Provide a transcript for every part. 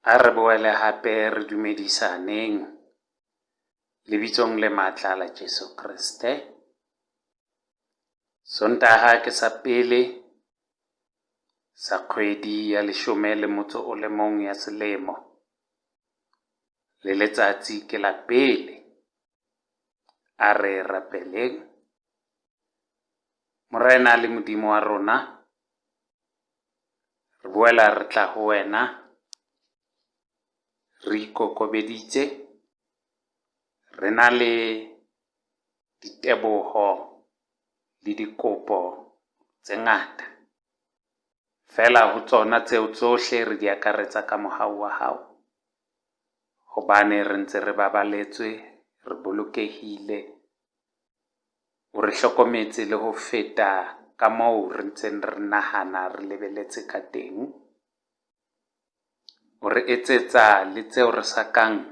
A re boele hape re dumedisaneng lebitsong le matla la Jesu Kreste. Sontaha ke sa pele sa kgwedi ya leshome le motso o le mong ya selemo. Le letsatsi ke la pele. A re rapeleng. Morena le Modimo wa rona, re boela re tla ho wena re ikokobeditse, re na le diteboho le dikopo tse ngata. Feela ho tsona tseo tsohle re di akaretsa ka mohau wa hao, hobane re ntse re babaletswe, re bolokehile. O re hlokometse le ho feta ka moo re ntseng re nahana re lebeletse ka teng. O re etsetsa le tseo re sa kang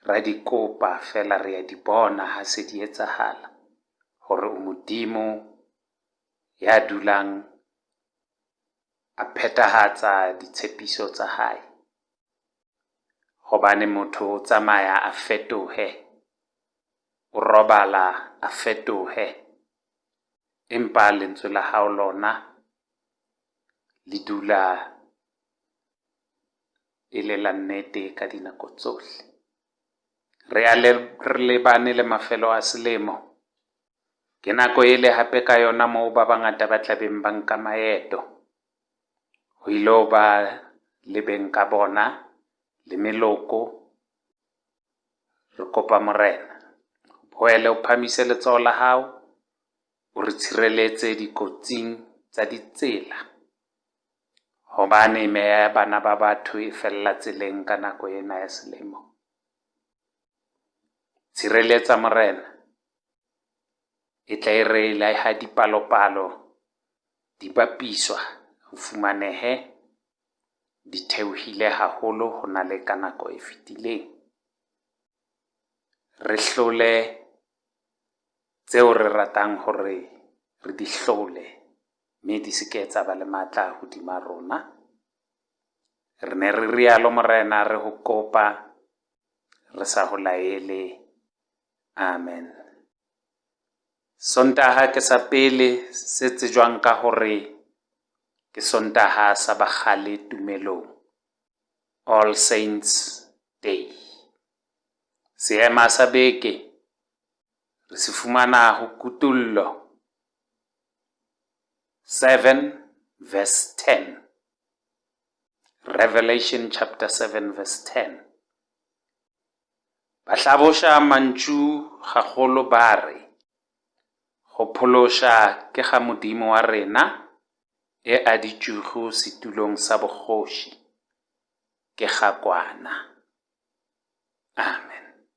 ra di kopa, feela re a di bona ha se di etsahala hore o Modimo ya dulang a phethahatsa ditshepiso tsa hae. Hobane motho o tsamaya a fetohe, o robala a fetohe, empa lentswe la hao lona le dula e le la nnete ka dinako tsohle. Re ya le re lebane le mafelo a selemo. Ke nako ele hape ka yona moo ba bangata ba tlabeng ba nka maeto ho ilo ba le beng ka bona le meloko. Re kopa Morena, boele o phahamise letsoho la hao, o re tshireletse dikotsing tsa ditsela. Hobane meya ya bana ba batho e fella tseleng ka nako ena ya selemo. Tshireletsa Morena, e tle e re le ha dipalopalo di bapiswa, ho fumanehe di theohile haholo ho na le ka nako e fetileng. Re hlole tseo re ratang hore re di hlole, mme di se ke tsa ba le matla hodima rona. Re ne re rialo Morena re ho kopa re sa ho laele. Amen. Sontaha ke sa pele se tsejwang ka hore ke Sontaha sa bakgale tumelong, All Saints Day. Seema sa beke re se fumana ho Kutullo 7 verse 10. Revelation chapter 7 verse 10. Ba hlaboša mantšu gagolo ba re, Go phološa ke ga Modimo wa rena e a dutšego setulong sa bogoši, ke ga Kwana. Amen.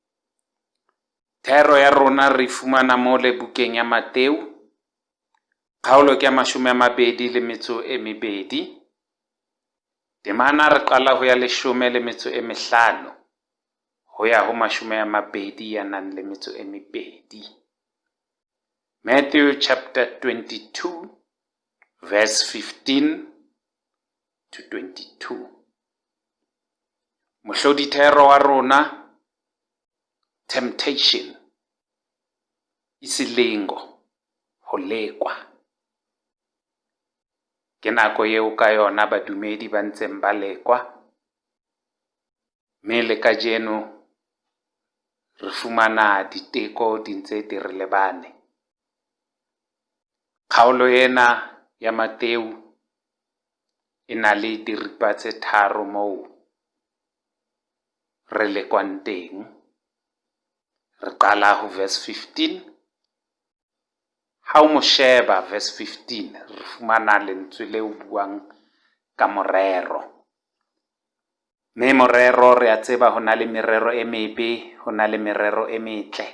Thero ya rona re fumana mole bukeng ya Mateu, kgaolo ke ya 22. Temana re qala ho ya 15 ho ya ho 22. Matthew chapter 22 verse 15 to 22. Mohlodithero wa rona, temptation, isilingo, ho lekwa. Ke nako eo ka yona badumedi ba ntseng ba lekwa, mme le kajeno re fumana diteko di ntse di re lebane. Kgaolo ena ya Mateu e na le diripa tse tharo moo re lekwang teng. Re qala ho verse 15. Ha o mo sheba verse 15, re fumana lentswe le o buang ka morero. Mme morero re a tseba ho na le merero e mebe, ho na le merero e metle.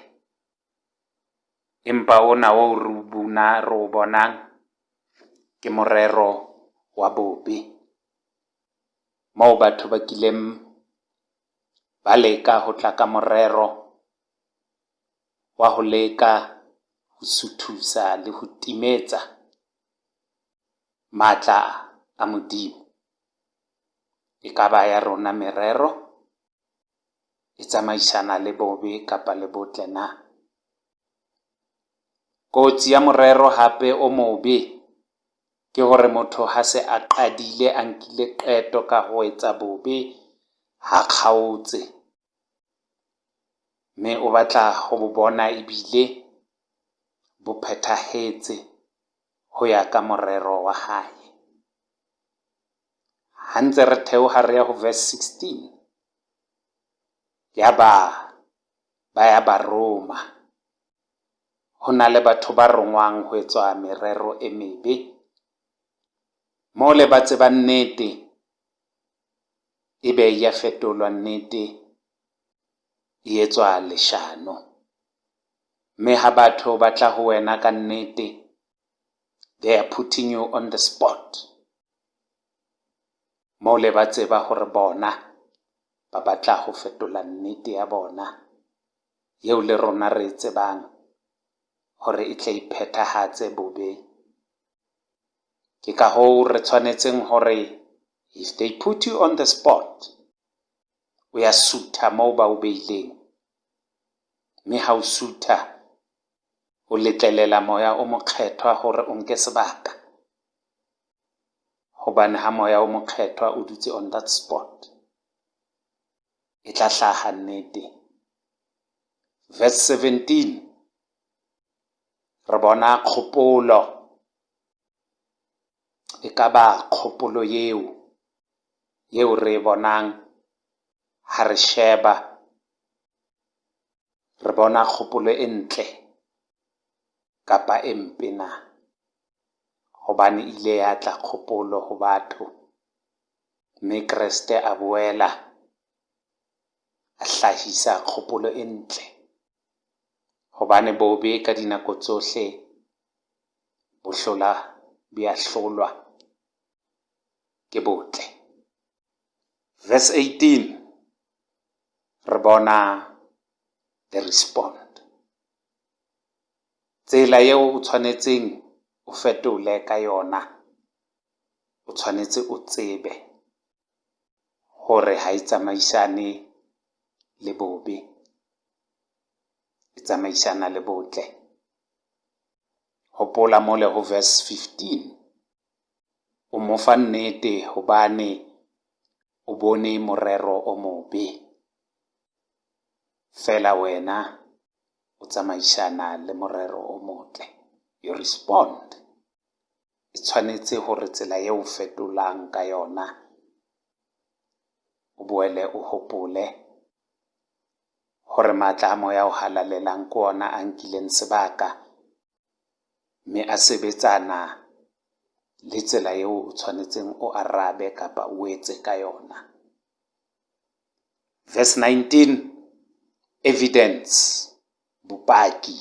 Empa ona oo re o bona re o bonang ke morero wa bobe. Moo batho ba kileng ba leka ho tla ka morero wa ho leka ho suthusa le ho timetsa matla a Modimo. E ka ba ya rona merero e tsamaisana le bobe kapa le botle na? Kotsi ya morero hape o mobe ke hore motho ha se a qadile a nkile qeto ka ho etsa bobe, ha kgaotse. Mme o batla ho bo bona ebile bo phethahetse ho ya ka morero wa hae. Ha ntse re theoha re ya ho verse 16, yaba ba ya ba roma. Ho na le batho ba rongwang ho etswa merero e mebe. Mole ba tseba nnete, ebe ya fetolwa nnete, e etswa leshano. Mme ha batho ba tla ho wena ka nnete, they are putting you on the spot. Mole ba tseba hore bona ba batla ho fetola nnete ya bona eo le rona re e tsebang hore e tle e phethahatse bobe. Ke ka hoo re tshwanetseng hore if they put you on the spot, o ya sutha moo ba o beileng. Mme ha o sutha, o letlelela Moya o Mokgethwa hore o nke sebaka. Hobane ha Moya o Mokgethwa o dutse on that spot, e tla hlaha nnete. Verse 17, re bona kgopolo. E ka ba kgopolo eo eo re e bonang ha re sheba, re bona kgopolo e ntle kapa e mpe na? Hobane ile ya tla kgopolo ho batho, mme Kreste a boela a hlahisa kgopolo e ntle. Hobane bobe ka dinako tsohle bo hlola bo ya hlolwa ke botle. Verse 18, re bona the respond. Tsela eo o tshwanetseng o fetole ka yona, o tshwanetse o tsebe hore ha e tsamaisane le bobe, e tsamaisana le botle. Hopola mole ho verse 15, o mo fa nnete hobane o bone morero o mobe. Feela wena o tsamaisana le morero o motle. You respond. E tshwanetse hore tsela eo o fetolang ka yona, o boele o hopole hore matla a Moya o Halalelang ke ona a nkileng sebaka, mme a sebetsana le tsela eo o tshwanetseng o arabe kapa o etse ka yona. Verse 19, evidence, bopaki.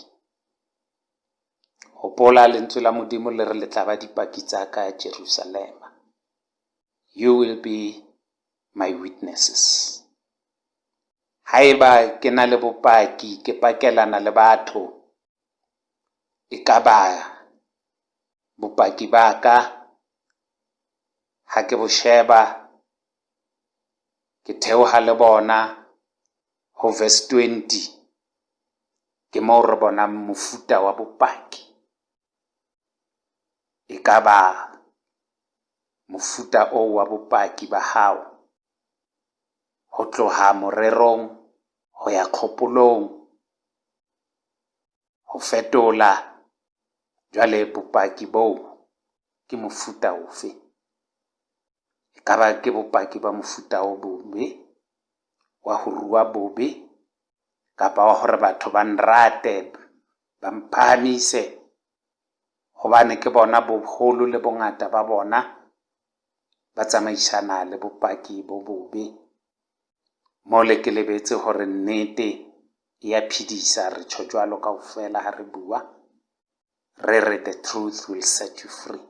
Hopola lentswe la Modimo le re le tla ba dipaki tsa ka Jerusalema. You will be my witnesses. Haeba ke na le bopaki, ke pakelana le batho, e ka ba bopaki ba ka ha ke bo sheba, ke theoha le bona ho verse 20, ke moo re bonang mofuta wa bopaki. E ka ba mofuta oo wa bopaki ba hao ho tloha morerong ho ya kgopolong, ho fetola. Jwale bopaki boo ke mofuta ofe? E ka ba ke bopaki ba mofuta o bobe, wa ho rua bobe, kapa wa hore batho ba nrate, ba mphahamise, hobane ke bona boholo le bongata ba bona ba tsamaisana le bopaki bo bobe. Mole ke lebetse hore nnete e ya phedisa, re tjho jwalo kaofela ha re bua, re re the truth will set you free.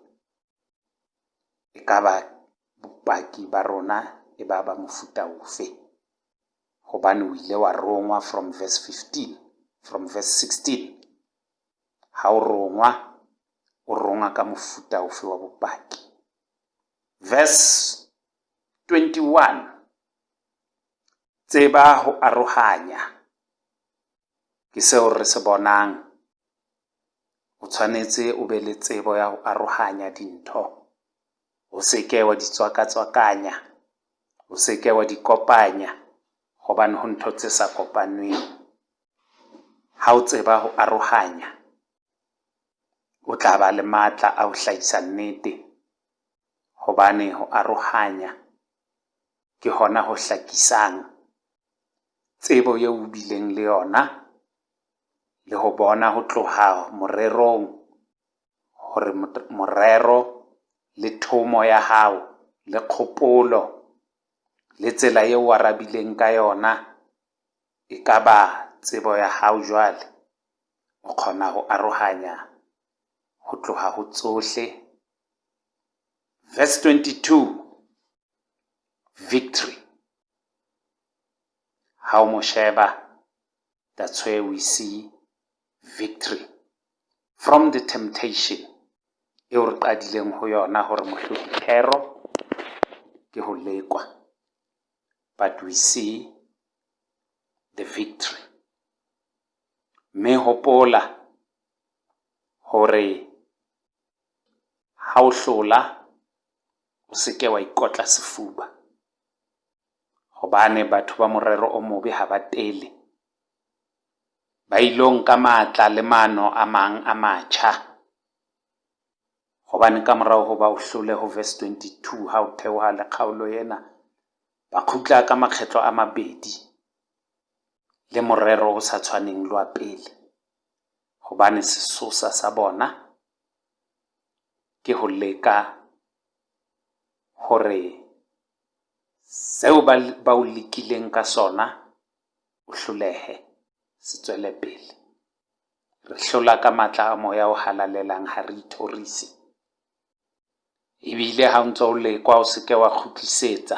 E ka ba bopaki ba rona e ba ba mofuta ofe? Hobane o ile wa rongwa from verse 15, from verse 16. Ha o rongwa, o rongwa ka mofuta ofe wa bopaki? Verse 21, tseba ho arohanya ke seo re se bonang. O tshwanetse o be le tsebo ya ho arohanya dintho. O se ke wa di tswakatswakanya, o se ke wa di kopanya hobane ho ntho tse sa kopaneng. Ha o tseba ho arohanya, o tla ba le matla a ho hlahisa nnete. Hobane ho arohanya ke hona ho hlakisang tsebo eo o bileng le yona le ho bona ho tloha morerong hore morero le thomo ya hao le kgopolo le tsela eo o arabileng ka yona ekaba tsebo ya hao jwale. O kgona ho arohanya ho tloha ho tsohle. Verse 22, victory. Ha o mo sheba, that's where we see victory from the temptation eo re qadileng ho yona hore mohlodi thero ke ho lekwa. But we see the victory. Mme hopola hore ha o hlola, o se ke wa ikotla sefuba. Hobane batho ba morero o mobe ha ba tele. Ba ilo nka matla le mano a mang a matjha. Hobane ka morao ho ba o hlole ho verse 22 ha o theoha le kgaolo ena, ba kgutla ka makgetlo a mabedi le morero o sa tshwaneng le wa pele. Hobane sesosa sa bona ke ho leka hore seo ba o lekileng ka sona o hlolehe, se tswele pele. Re hlola ka matla a Moya o Halalelang, ha re ithorise. Ebile ha o ntso o lekwa, o se ke wa kgutlisetsa.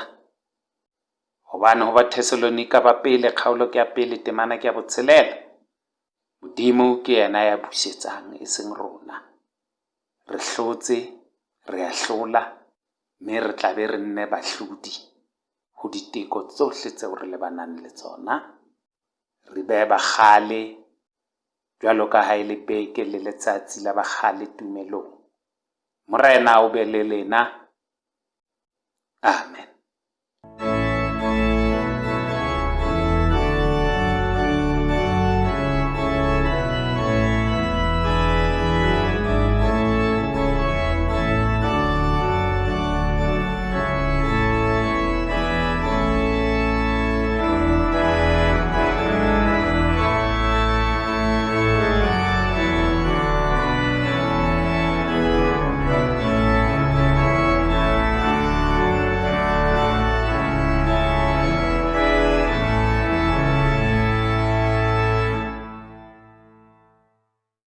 Hobane ho ba Thessalonika ba pele, kgaolo ke ya pele, temana ke ya botshelela. Modimo ke yena ya busetsang, e seng rona. Re hlotse, re a hlola, mme re tla be re nne bahlodi ho diteko tsohle tseo re lebanang le tsona. Re be bakgale jwalo ka ha e le beke le letsatsi la bakgale tumelong. Morena o be le lena. Amen.